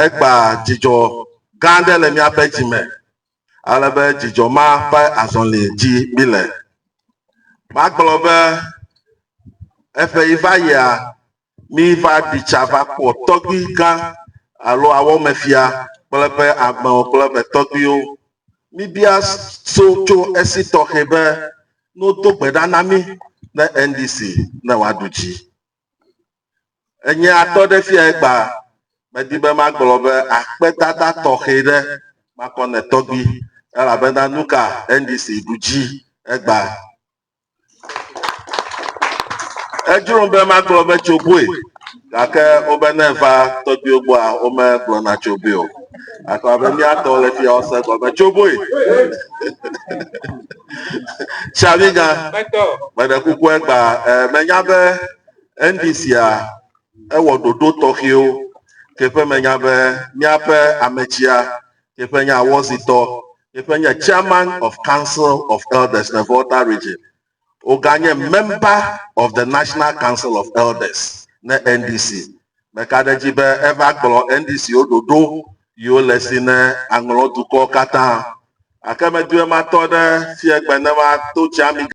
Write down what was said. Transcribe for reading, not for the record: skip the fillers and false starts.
Egba dzidzɔ gã aɖe le míaƒe dzi me ale be dzidzɔ ma ƒe azɔli dzi míle. Magblɔ be eƒe yi va yia, mi va ɖi tsa va kpɔ tɔgbui gã alo awɔmefia kple eƒe amewo kple eƒe tɔgbuiwo. Mibia so tso esi tɔxɛ be no do gbe ɖa na mí ne NDC ne wòaɖu dzi. Enye atɔ ɖe fia egbea, medi be magblɔ be akpedada tɔxɛ ɖe makɔ ne tɔgbui elabena nuka NDC ɖu dzi egbea. Edzrom be magblɔ be tsoboe gake wobe ne eva tɔgbuiwo gbɔa womegblɔna tsoboe o. Gake abe mía tɔwo le fia wose gɔme tsoboe. Tsiamigã, meɖe kuku egbea, menya be NDC-a ewɔ ɖoɖo tɔxɛwo ke ƒe menya be míaƒe ametsia ke ƒe nye awɔzitɔ ke ƒe nye Chairman of Council of Elders le Volta Region. Woganye Member of the National Council of Elders ne NDC. Meka ɖe edzi be eva gblɔ NDC wo ɖoɖo yiwo le si ne aŋlɔ dukɔ katã. Gake medi be matɔ ɖe fiegbe ne mato tsiamigã.